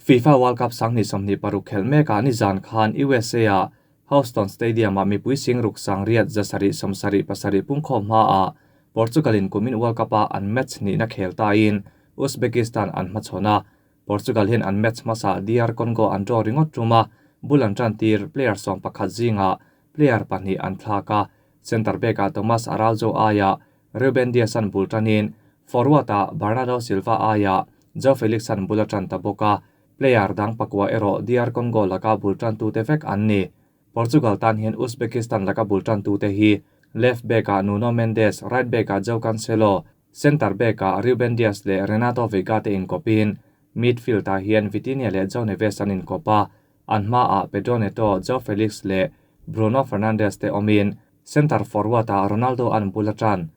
FIFA World Cup 2026 khelh mekah nizan khan USA-a Houston Stadium-ah mipui singruk 870 77 pungkhawm hmaah Portugal-in kumin World Cup-a an match hnihna khel tain Uzbekistan an hmachhawn a. Portugal hian an match hmasa DR Congo an draw ringawt tum a, bul an tan tir player 11 zingah player pahnih an thlak a. Centre back-ah Tomas Araujo aiah Ruben Dias-a'n bul tanin forward-ah Bernardo Silva aiah Joao Felix-a'n bul a tan ta bawk a. Player dang pakua erawh DR Congo laka bul tantute vek an ni. Portugal tan hian Uzbekistan laka bul tantute hi left back-ah Nuno Mendes, right back-ah Joao Cancelo, centre back-ah Ruben Dias leh Renato Veiga te inkawpin midfield-ah hian Vitinha leh Joao Neves an inkawp a, an hmaah Pedro Neto, Joao Felix leh Bruno Fernandes te awmin centre forward-ah Ronaldo an bul a tan.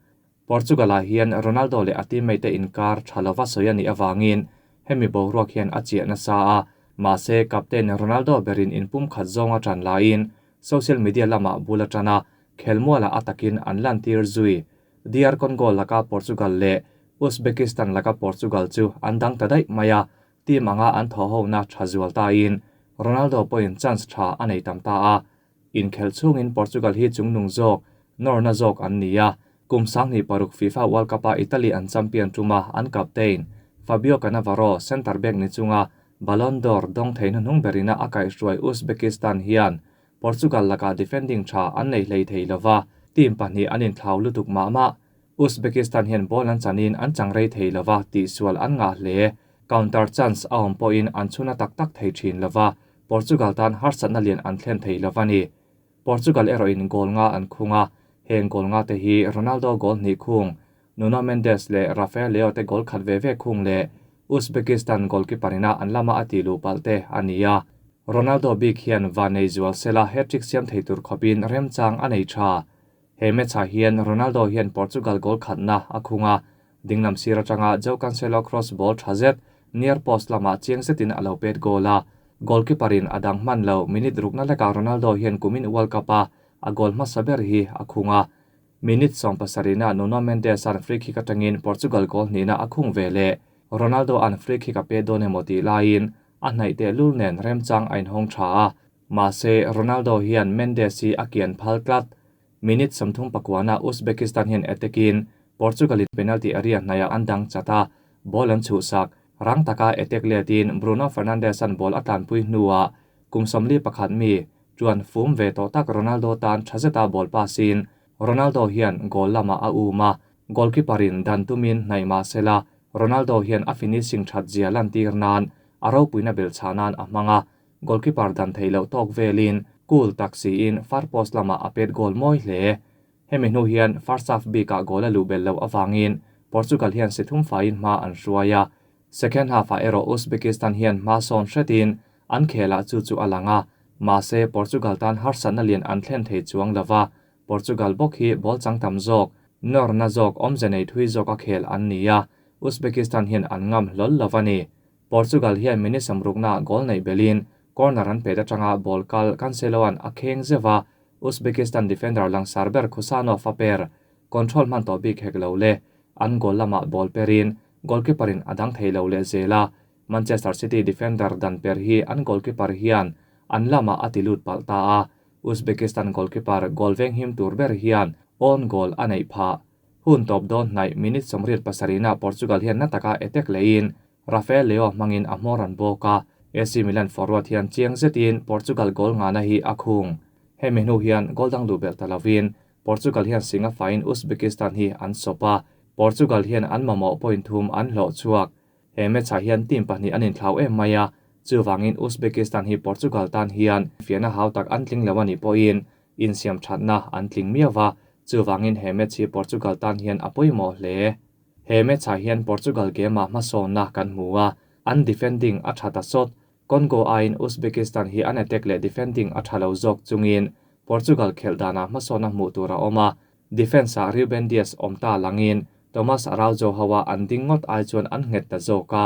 Portugal-ah hian Ronaldo leh a teammate te inkar tha lova sawi a nih avangin hemi boruak hian a chiah nasa a, mahse captain Ronaldo berin inpum khat zawng a tan laiin social media lamah bul a tan a, khelmualah a takin an lantir zui. DR Congo laka Portugal leh Uzbekistan laka Portugal chu an dang ta daih mai a, team anga an thawhhona tha zual tain Ronaldo pawhin chance tha a nei tam ta a. Inkhelh chhungin Portugal hi chungnung zawk, nawrna zawk an ni a, kum 2006 FIFA World Cup-a Italy an champion tuma an captain Fabio Cannavaro centre back ni chunga Ballon d'Or dawng thei hnuhnung berina a kaihhruai Uzbekistan hian Portugal lakah defending tha an nei hlei thei lova, team pahnih an inthlau lutuk mah mah. Uzbekistan hian ball an chanin an chang rei thei lova tihsual an ngah hle. Counter chance a awm pawhin an chhuna tak tak thei thin lova, Portugal tan harsatna lian an thlen thei lova ni. Portugal erawhin goal nga an khung a, heng goal nga te hi Ronaldo goal hnih khung, Nuno Mendes leh Rafael Leao te goal khat ve ve khung leh Uzbekistan goalkeeper ina an lama a tih luh palh te a ni a. Ronaldo bik hian va nei zual sela hat-trick siam thei tur khawpin remchang a nei tha. He match-ah hian Ronaldo hian Portugal goal khatna a khung a, dinglam sir atanga Joao Cancelo cross ball tha zet near post lamah chiang zetin a lo pet goal a. Goalkeeper in a dang hman lo, minute rukna lekah Ronaldo hian kumin World Cup-a a goal hmasa ber hi a khung a. Minute 70na Nuno Mendes-a'n free kick atangin Portugal goal hnihna a khung ve leh. Ronaldo-a'n free kick a pe dawn emaw tih laiin a hnaih tehlul nen remchang a inhawng tha a. Mahse, Ronaldo hian Mendes hi a kian phal tlat. Minute 39na Uzbekistan hian attack-in Portugal-in penalty area hnaiah an dang chat a, ball an chhuhsak. Rang taka attack letin Bruno Fernandes-a'n ball a tlanpui hnuah kum 41 mi chuan fum ve tawh tak Ronaldo tan tha zeta ball pass-in Ronaldo hian goal lamah a um a, goalkeeper-in dan tumin hnaih mah sela Ronaldo hian a finishing that zia lantir nan a ropuina belhchhah nan a hmang a, goalkeeper dan thei loh tawk velin cool tak siin far post lamah a pet goal mawi hle. Hemi hnu hian first half bikah goal a luh belh loh avangin Portugal hian si thum faiin hma an hruai a. Second half-ah erawh Uzbekistan hian hma sawn hretin an khelah chu chu a lang a, mahse Portugal tan harsatna lian an thlen thei chuang lova, Portugal bawk hi ball chang tam zawk, nawrna zawk awmze nei thui zawk a khel an ni a, Uzbekistan hian an ngam hlawl lova ni. Portugal hian minute 60na goal nei belin corner an pet atanga ball kal Cancelo-a'n a kheng zeuh a, Uzbekistan defender langsar ber Khusanov a per. Control hman tawh bik hek lo le. An goal lamah ball perin goalkeeper-in a dang thei lo leh zel a, Manchester City defender dan per hi an goalkeeper hian an lamah a ti lut palh ta a, Uzbekistan goalkeeper goal veng him tur ber hian own goal a neih phah. Hun tawp dawn hnaih minute 87na Portugal hian na taka attack lehin Rafael Leao hmangin a hmawr an bawk a, AC Milan forward hian chiang zetin Portugal goal ngana hi a khung. Hemi hnu hian goal dang luh belh ta lovin Portugal hian singa faiin Uzbekistan hi an sawp a, Portugal hian an mamawh point thum an hlawh chhuak. He match-ah hian team pahnih an inthlau em mai a, chuwangin Uzbekistan hi Portugal tan hian fiahna hau tak an tling lo a nih pawhin insiam thatna an tling miau a, chuwangin he match hi Portugal tan hian a pawimawh hle. He match-ah hian Portugal game-ah hmasawnna kan hmu a, an defending a tha ta sawt. Congo aiin Uzbekistan hi an attack leh defending a tha lo zawk chungin Portugal khelh danah hmasawnna hmuh tur a awm a, defence-ah Ruben Dias awm ta langin Tomas Araujo hoa an ding ngawt ai chuan an nghet ta zawk a.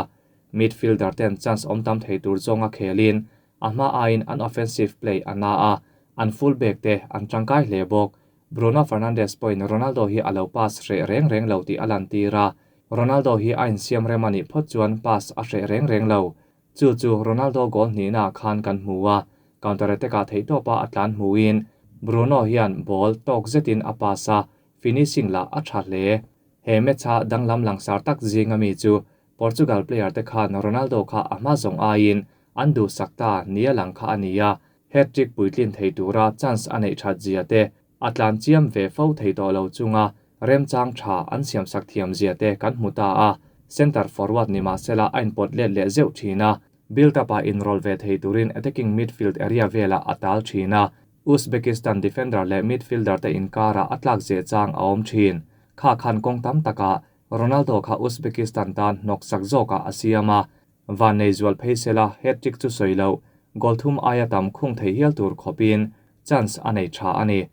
Midfielder ten chance awm tam thei tur zawnga khelin a hma aiin an offensive play a na a, an full back te an tangkai hle bawk. Bruno Fernandes pawhin Ronaldo hi a lo pass hreh reng reng lo tih a lantir a, Ronaldo hi a insiam rem a nih phawt chuan pass a hreh reng reng lo. Chu chu Ronaldo goal hnihnaah khan kan hmu a, counter attack-ah theihtawpa a tlan hmuin Bruno hian ball tawk zetin a pass a, finishing lah a tha hle. He match-a danglam langsar tak zinga mi chu Portugal player te khan Ronaldo kha a hma zawng aiin an duhsak ta nia lang kha a ni a, hat-trick puitlin thei tura chance a neih that zia te, a tlan chiam ve fo thei tawh lo chunga remchang tha an siamsak thiam zia te kan hmu ta a, centre forward ni mahsela a inpawt let leh zeuh thin a, build-up ah inrawlh ve thei turin attacking midfield area velah a tal thin a, Uzbekistan defender leh midfielder te inkarah a tlak zeh chang a awm thin. Kha khan kawng tam takah Ronaldo kha Uzbekistan tan hnawksak zawkah a siam a, van nei zual phei sela hat-trick chu sawi loh, goal thum aia tam khung thei hial tur khawpin chance a nei tha a ni.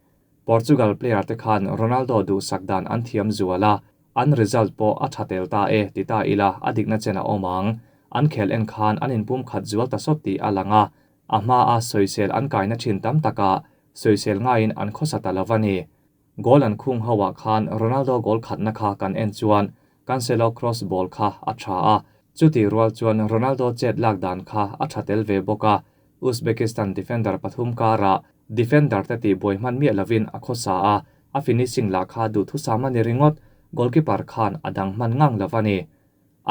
Portugal player te khan Ronaldo duhsak dan an thiam zual a, an result pawh a tha tel ta e ti ta ila a dikna chen a awm ang. An khel en khan an inpum khat zual ta sawt tih a lang a, a hmaa sawisel an kaina thin tam takah sawisel ngaiin an khawsa ta lo va ni. Goal an khung ho ah khan Ronaldo goal khatna kha kan en chuan Cancelo cross ball kha a tha a, chutih rual chuan Ronaldo chet lak dan kha a tha tel ve bawk a, Uzbekistan defender pathum karah defender te tih buai hman miah lovin a khawsa a, a finishing lah kha duhthusam a ni ringawt, goalkeeper khan a dang hman ngang lo a ni.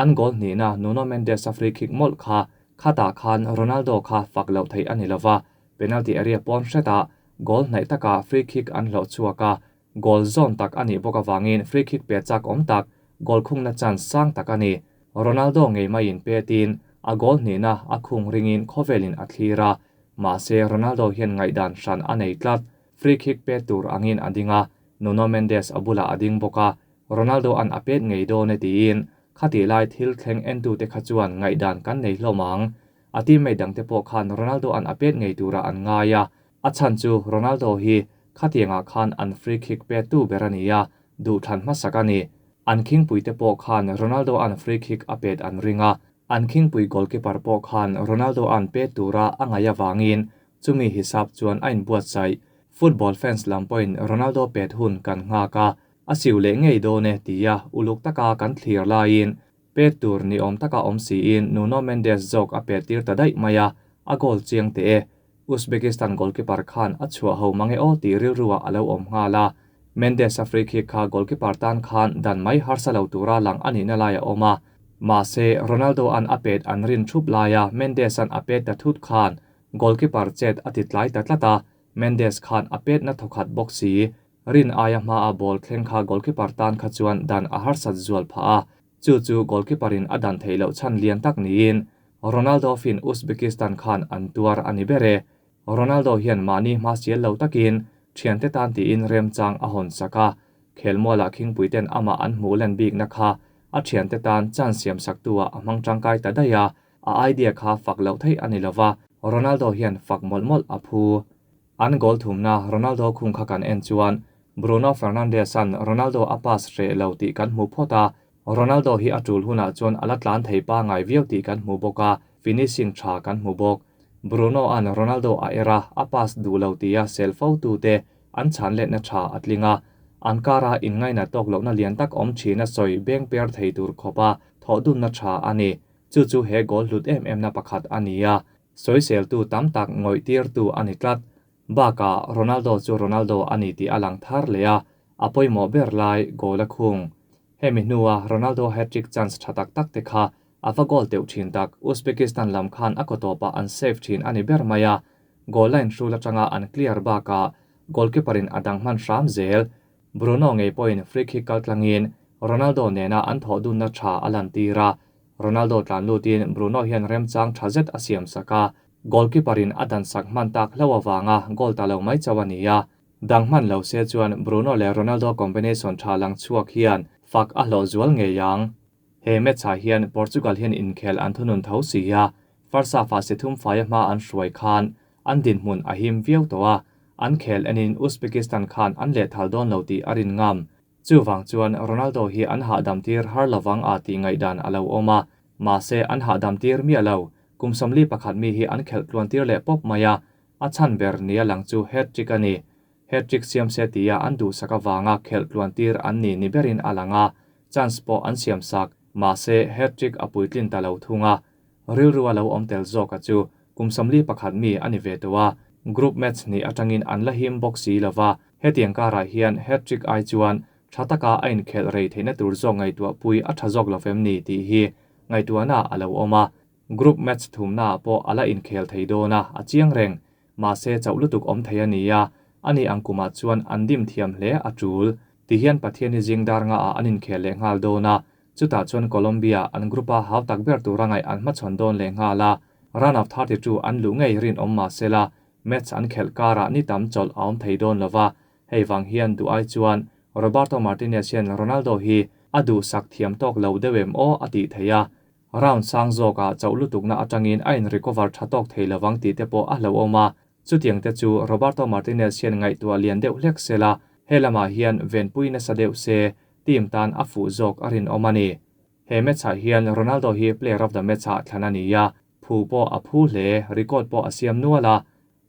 An goal hnihna Nuno Mendes-a free kick mawlh kha khatah khan Ronaldo kha fak loh theih a ni lova, penalty area pawn hretah goal hnaih takah free kick an hlawh chhuak a, goal zawn tak a nih bawk avangin free kick pe chak awm tak goal khungna chance sang tak a ni. Ronaldo ngei maiin petin a goal hnihna a khung ringin khawvelin a thlir a, mahse Ronaldo hian ngaihdan hran a nei tlat. Free kick pe tur angin a ding a, Nuno Mendes a bulah a ding bawk a, Ronaldo an a pet ngei dawn e tiin khatih lai thil thleng entute kha chuan ngaihdan kan nei hlawm ang. A teammate dangte pawh khan Ronaldo an a pet ngei turah an ngai a, a chhan chu Ronaldo hi khatiangah khan an free kick pettu ber a ni a, duhthlan hmasak a ni. An khingpuite pawh khan Ronaldo an free kick a pet an ring a, an khingpui goalkeeper pawh khan Ronaldo an pet tura a ngaih avangin chumi hisap chuan a inbuatsaih. Football fans lam pawhin Ronaldo pet hun kan nghak a, A siu leh ngei dawn e tia uluk taka kan thlir laiin pet tur ni awm taka awm siin Nuno Mendes zawk a pet tir ta daih mai a, a goal chiang teh e. Uzbekistan goalkeeper khan a chhuah ho mang e aw tih rilruah a lo awm nghal a. Mendes-a free kick kha goalkeeper tan khan dan mai harsa lo tura lang a nihna lai a awm a. Mahse, Ronaldo-a'n a pet an rin thup laia Mendes-a'n a pet ta thut khan goalkeeper chet a ti tlai ta tlat a, Mendes khan a petna thawkhat bawk si. Rin aia hmaa ball thleng kha goalkeeper tan kha chuan dan a harsat zual phah a, chu chu goalkeeper in a dan theih loh chhan lian tak niin Ronaldo fin Uzbekistan khan an tuar a ni ber e. Ronaldo hian mahni hma sial lo takin thiante tan tiin remchang a hawn sak a, khelmualah khingpuiten amah an hmuh len bikna kha a thiante tan chance siam saktu ah a hmang tangkai ta daih a, a idea kha fak loh theih a ni lova, Ronaldo hian fak mawlh mawlh a phu. An goal thumna Ronaldo khung kha kan en chuan Bruno Fernandes-a'n Ronaldo a pass hreh lo tih kan hmu phawt a, Ronaldo hi a tul hunah chuan a la tlan thei pangai viau tih kan hmu bawk a, finishing tha kan hmu bawk. Bruno-a'n Ronaldo a er a, a pass duh lo tia sel fo tute an chhan letna tha a tling a, an kara inngaina tawk lohna lian tak awm thin a sawi beng per thei tur khawpa thawhdunna tha a ni. Chu chu he goal hlut em emna pakhat a ni a, Sawiseltu tam tak ngawih tirtu a ni tlat. Bakah Ronaldo chu Ronaldo a ni tih a lang thar leh a, a pawimawh ber lai goal a khung. Hemi hnua Ronaldo hat-trick chance tha tak tak te kha a va goal teuh thin tak. Uzbekistan lam khan a kawtawpah an save thin a ni ber mai a, goal line hrul atanga an clear bakah goalkeeper in a dang hman hram zel. Bruno ngei pawhin free kick kal tlangin Ronaldo nena an thawh dunna tha a lantir a, Ronaldo tlan lutin Bruno hian remchang tha zet a siam sak a, goalkeeper in a dan sak hman tak hlauh avanga goal ta lo mai chauh a ni a. Dang hman lo se chuan Bruno leh Ronaldo combination tha lang chhuak hian fak a hlawh zual ngei ang. He match ah hian Portugal hian inkhel an thunun tho si a, first half ah si thum faia hma an hruai khan an dinhmun a him viau tawh a, an khel enin Uzbekistan khan an lehthal dawn lo tih a rin ngam. Chuvang chuan Ronaldo hi an hahdam tir har lovang a tih ngaihdan a lo awm a, mahse an hahdam tir miah lo. Kum 41 mi hi an khelh tluan tir leh pawp mai a, a chhan ber nia lang chu hat-trick a ni. Hat-trick siam se tia an duhsak avanga khelh tluan tir an ni ni berin a lang a, chance pawh an siam sak, mahse hat-trick a puitlin ta lo thung a. Rilrua lo awm tel zawka chu kum 41 mi a ni ve tawh a, group match hnih atangin an la him bawk si lo va, hetiang karah hian hat-trick ai chuan tha taka a inkhelh rei theihna tur zawk ngaihtuah pui a tha zawk lo vem ni tih hi ngaihtuahna a lo awm a. Group match thumnaah pawh a la inkhel thei dawn a, a chiang reng. Mahse chauh lutuk awm thei a ni a, ani ang kumah chuan an dim thiam hle a tul. Tihian Pathian hi zing dar ngaah an inkhel leh nghal dawn a, chutah chuan Colombia an group-a hau tak ber tura ngaih an hmachhawn dawn leh nghal a, round of 32 an luh ngei rinawm mahsela match an khelh karah ni tam chawlh a awm thei dawn lova, hei vang hian duh ai chuan Roberto Martinez hian Ronaldo hi a duhsak thiam tawk lo deuh em aw a tih theih a. Round sang zawkah chauh lutukna atangin a in recover tha tawk thei lovang tih te pawh a hlauhawm a, chutiang te chu Roberto Martinez hian ngaihtuah lian deuh hlek sela, he lamah hian venpui nasa deuh se team tan a fuh zawk a rinawm a ni. He match ah hian Ronaldo hi player of the match ah thlan a ni a, phu pawh a phu hle, record pawh a siam nual a.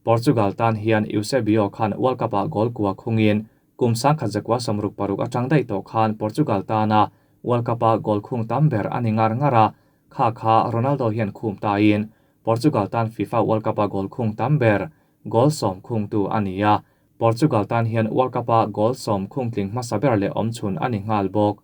Portugal tan hian Eusebio khan World Cup ah goal kua khungin kum 1966 atang daih tawh khan Portugal tana World Cup ah goal khung tam ber a ni ngar ngar a, kha kha Ronaldo hian khum tain Portugal tan FIFA World Cup ah goal khung tam ber, goal sawm khungtu a ni a, Portugal tan hian World Cup ah goal sawm khung tling hmasa ber leh awmchhun a ni nghal bawk.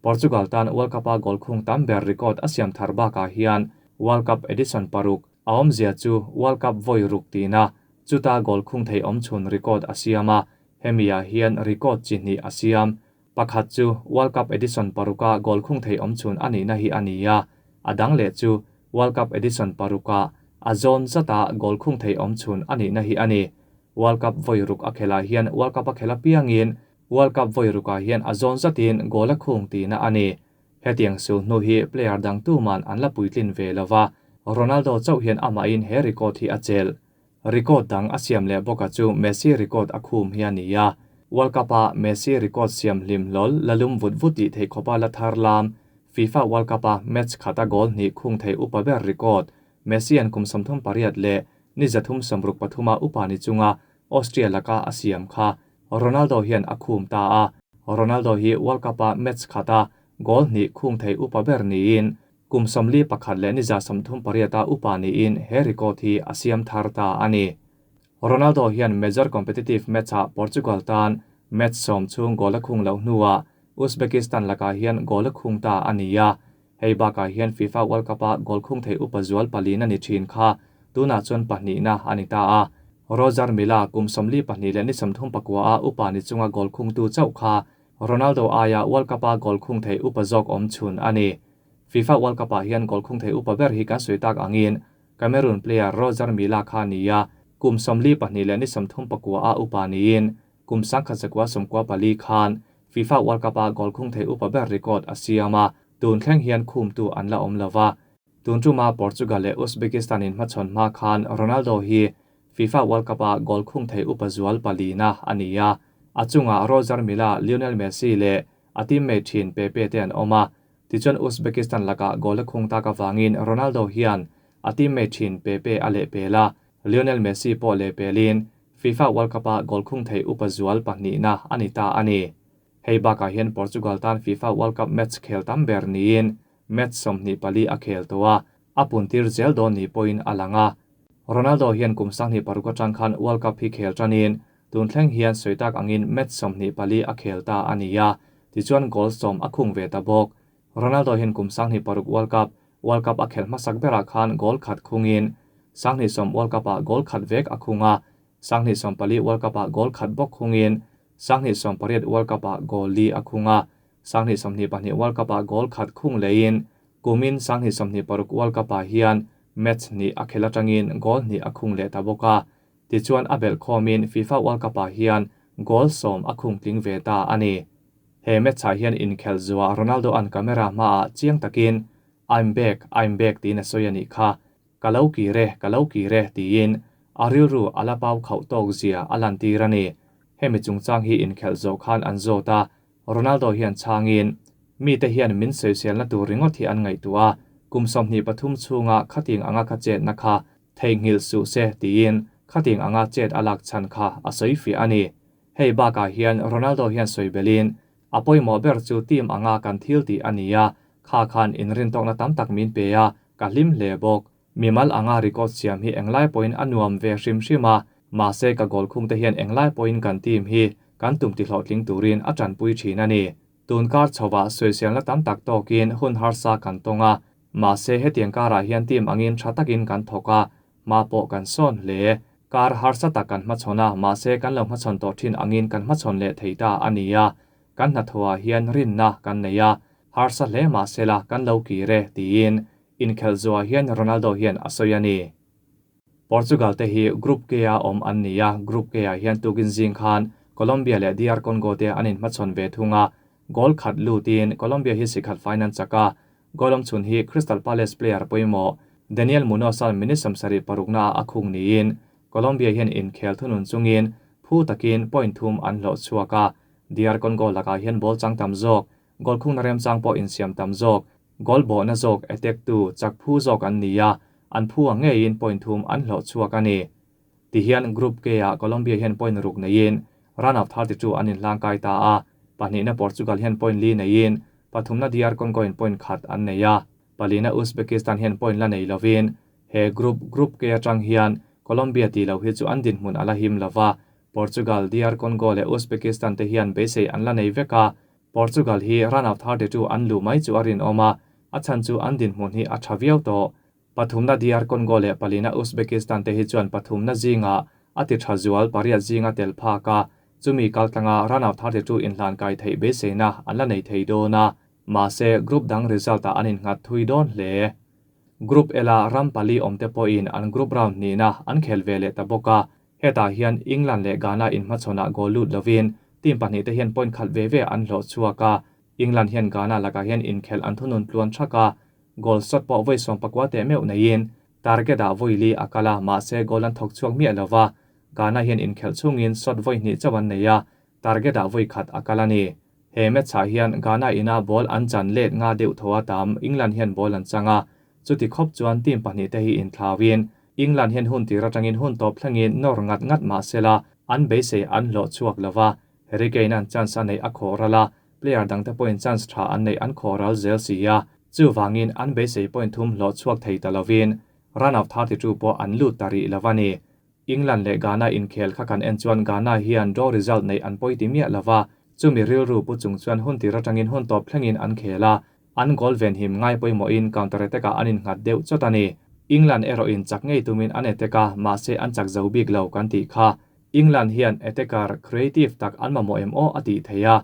Portugal tan World Cup ah goal khung tam ber record a siam thar bakah hian World Cup edition paruk a awmzia chu World Cup vawi ruk tina chuta goal khung thei awmchhun record a siam a, hemi ah hian record chi hnih a siam. Pakhat chu World Cup edition paruka goal khung thei awmchhun a nihna hi a ni a, a dang leh chu World Cup edition paruka a zawn zata goal khung thei awmchhun a nihna hi a ni. World Cup vawi ruk a khelh ah hian World Cup a khelh apiangin World Cup vawi rukah hian a zawn zatin goal a khung tihna a ni. Hetiang sul hnu hi player dang tuman an la puitlin ve lo va, Ronaldo chauh hian amahin he record hi a chelh. Record dang a siam leh bawka chu Messi record a khum hi a ni a. World Cup-a Messi record siam hlim hlawl la lum vut vut tih theih khawpa la thar lam, FIFA World Cup-a match khata goal hnih khung thei upa ber record, Messi an kum 38 leh ni 363 a upa ni chunga Austria laka a siam kha Ronaldo hian a khum ta a, Ronaldo hi World Cup-a match khata goal hnih khung thei upa ber niin kum 41 leh ni 38 a upa niin he record hi a siam thar ta a ni. Ronaldo hian major competitive match-ah Portugal tan match sawm chhung goal a khung loh hnuah Uzbekistan lakah hian goal a khung ta a ni a, hei bakah hian FIFA World Cup-a goal khung thei upa zual palin a ni thin kha tunah chuan pahnihna a ni ta a. Roger Milla kum 42 leh ni 34 a upa ni chunga goal khungtu chauh kha Ronaldo aia World Cup-a goal khung thei upa zawk awm chhun a ni. FIFA World Cup-ah hian goal khung thei upa ber hi kan sawi tak angin Cameroon player Roger Milla kha ni a, kum 42 leh ni 34 a upa niin kum 1994 khan FIFA World Cup-a goal khung thei upa ber record a siam a, tun thleng hian khumtu an la awm lova. Tun tuma Portugal leh Uzbekistan in hmachhawn hma khan Ronaldo hi FIFA World Cup-a goal khung thei upa zual palina a ni a, a chungah Roger Milla, Lionel Messi leh a teammate thin Pepe te an awm a. Tichuan Uzbekistan lakah goal a khung tak avangin Ronaldo hian a teammate thin Pepe a lehpel a, Lionel Messi pawh lehpelin FIFA World Cup-a goal khung thei upa zual pahnihna a ni ta a ni. Hei bakah hian Portugal tan FIFA World Cup match khel tam ber niin match 24 a khel tawh a, a puntir zel dawn ni pawhin a lang a. Ronaldo hian kum 2006 atang khan World Cup hi khel tanin tun thleng hian sawi tak angin match 24 a khel ta a ni a, tichuan goal sawm a khung ve ta bawk. Ronaldo hian kum 2006 World Cup World Cup a khel hmasak berah khan goal khat khungin 2010 World Cup-ah goal khat vek a khung a, 2014 World Cup-ah goal khat bawk khungin 2018 World Cup-ah goal li a khung a, 2022 World Cup-ah goal khat khung leiin kumin 2026 World Cup-ah hian match hnih a khel atangin goal hnih a khung leh ta bawk a, tichuan a belh khawmin FIFA World Cup-ah hian goal sawm a khung tling ve ta a ni. He match-ah hian inkhel zuah Ronaldo an camera hmaah chiang takin I'm back, I'm back tiin a sawi a nih kha. Ka lo kir e, ka lo kir e tiin a rilru a la pau khauh tawk zia a lan tir a ni. Hemi chungchang hi inkhelh zawh khan an zawt a, Ronaldo hian changin mite hian min sawiselna tur ringawt hi an ngaihtuah a, kum 23 chhunga khating anga kha chetna kha theihnghilh suh se tiin khating anga chet a lak chhan kha a sawi fiah a ni. Hei bakah hian Ronaldo hian sawi belin a pawimawh ber chu team anga kan thil tih a ni a, kha khan inrin tawkna tam tak min pe a, Ka hlim hle bawk. Mimal anga record siam hi englai pawhin a nuam ve hrim hrim a, mahse ka goal khung te hian englai pawhin kan team hi kan tum tihlawhtling turin a tanpui thin a ni. Tun kar chhovah sawiselna tam tak tawkin hun harsa kan tawng a, mahse hetiang karah hian team angin tha takin kan thawk a, hma pawh kan sawn hle. Kar harsa tak kan hmachhawn a, mahse kan lo hmachhawn tawh thin angin kan hmachhawn leh thei ta a ni a, kan hnathawhah hian rinna kan nei a, harsa hle mahsela kan lo kir e, tiin inkhelh zuah hian Ronaldo hian a sawi a ni. Portugal te hi Group K-a awm an ni a, Group K-ah hian tukin zing khan Colombia leh DR Congo te an inhmachhawn ve thung a, goal khat lutin Colombia hi sikhat faiin an chak a, goal awmchhun hi Crystal Palace player pawimawh Daniel Munoz-a'n minute 71 naah a khung niin Colombia hian inkhel thunun chungin phu takin point thum an hlawh chhuak a, DR Congo lakah hian ball chang tam zawk, goal khungna remchang pawh insiam tam zawk, Goal bawhna zawk attack tu chak phu zawk an ni a, an phu ang ngeiin point thum an hlawh chhuak a ni. Tihian Group K-ah Colombia hian point ruk neiin round of 32 an inhlangkai ta a, pahnihna Portugal hian point li neiin pathumna DR Congo in point khat an nei a, palina Uzbekistan hian point la nei lovin he group Group K atang hian Colombia tih loh hi chu an dinhmun a la him lova, Portugal, DR Congo leh Uzbekistan te hian beisei an la nei vek a, Portugal hi round of 32 an luh mai chu a rinawm a, a chhan chu an dinhmun hi a tha viau tawh. Pathumna DR Congo leh palina Uzbekistan te hi chuan pathumna zingah a ti tha zual pariat zinga tel phak a, chumi kaltlanga round of 32 inhlan kai theih beiseina an la nei thei dawn a, mahse group dang result ah an innghat thui dawn hle. Group L a ram pali awm te pawhin an group round hnihna an khel ve leh ta bawk a, Hetah hian England leh Ghana inhmachhawnah goal lut lovin team pahnih te hian point khat ve ve an hlawh chhuak a, England hian Ghana lakah hian inkhelh an thunun tluan thak a, goal shot pawh vawi 14 teh meuh neiin target ah vawi li a kal a, mahse goal an thawk chhuak miah lova, Ghana hian inkhelh chungin shot vawi hnih chauh an nei a, target ah vawi khat a kal a ni. He match ah hian Ghana ina ball an chan let nga deuh tho a tam, England hian ball an chang a, chuti khawp chuan team pahnih te hi inthlauin England hian hun tir atangin hun tawp thlengin nawr ngat ngat mah sela an beisei an hlawh chhuak lova, Harry Kane an chance a neih a khawh ral a, player dangte pawhin chance tha an neih an khawh ral zel si a, chuvangin an beisei point thum hlawh chhuak thei ta lovin round of 32 pawh an lut ta rih lo a ni. England leh Ghana inkhel kha kan en chuan Ghana hian draw result neih an pawi ti miah lova, chumi rilru pu chung chuan hun tir atangin hun tawp thlengin an khel a, an goal venhim ngai pawimawhin counter attack ah an innghat deuh chawt a ni. England erawhin chak ngei tumin an attack a, mahse an chak zo bik lo kan tih kha. England hian attacker creative tak an mamawh em aw a tih theih a,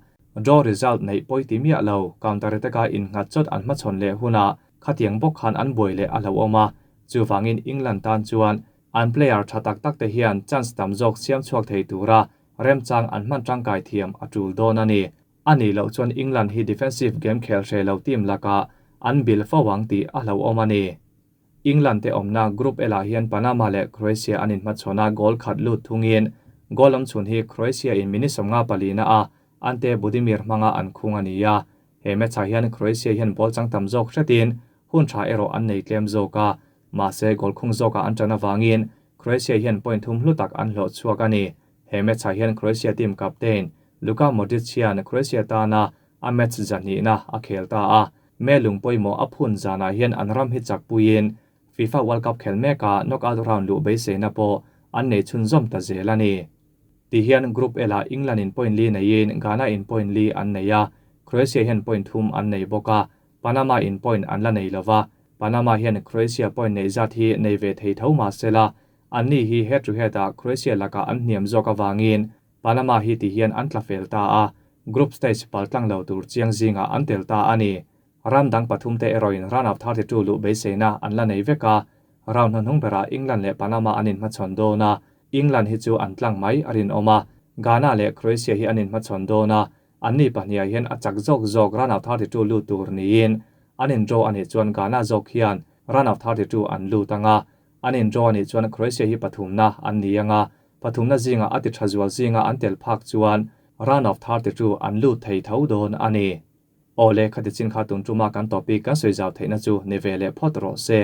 draw result neih pawi ti miah lo, counter attack a innghat chawt an hmachhawn leh hunah khatiang bawk khan an buai leh a hlauhawm a, chuvangin England tan chuan an player tha tak tak te hian chance tam zawk siam chhuak thei tura remchang an hman tangkai thiam a tul dawn a ni. A nih loh chuan England hi defensive game khel hre lo team lakah an bil fo ang tih a hlauhawm a ni. England te awmna Group L ah hian Panama leh Croatia an inhmachhawn a, goal khat lut thungin goal awmchhun hi Croatia in minute 54 na a Ante Budimir hmanga an khung a ni a. He match ah hian Croatia hian ball chang tam zawk hretin hun tha erawh an nei tlem zawk a, mahse goal khung zawkah an tan avangin Croatia hian point thum hlu tak an hlawh chhuak a ni. He match ah hian Croatia team captain Luka Modric hian Croatia tana a match zahnihna a khel ta a, me lung pawimawh a phun zanah hian an ram hi chak puiin FIFA World Cup khel mekah knockout round luh beiseina pawh an nei chhunzawm ta zel a ni. Tihian Group L ah England in point li neiin Ghana in point li an nei a, Croatia hian point thum an nei bawk a, Panama in point an la nei lova, Panama hian Croatia point neih zat hi nei ve thei tho mahsela anni hi head to head ah Croatia lakah an hniam zawk avangin Panama hi ti hian an tla fel ta a, group stage paltlang lo tur chiang zingah an tel ta a ni. Ram dang pathum te erawhin round of 32 luh beiseina an la nei vek a, round hnuhnung berah England leh Panama an inhmachhawn dawn a, England hi chu an tlang mai a rinawm a, Ghana leh Croatia hi an inhmachhawn dawn a, anni pahnih hian a chak zawk zawk round of 32 lut tur niin an in draw anih chuan Ghana zawk hian round of 32 an lut anga, an in draw anih chuan Croatia hi pathumna an ni anga, pathumna zinga a ti tha zual zinga an tel phak chuan round of 32 an lut thei tho dawn a ni. Awle khati chin kha tun tuma kan topic kan sawi zau theihna chu ni ve leh phawt rawh se.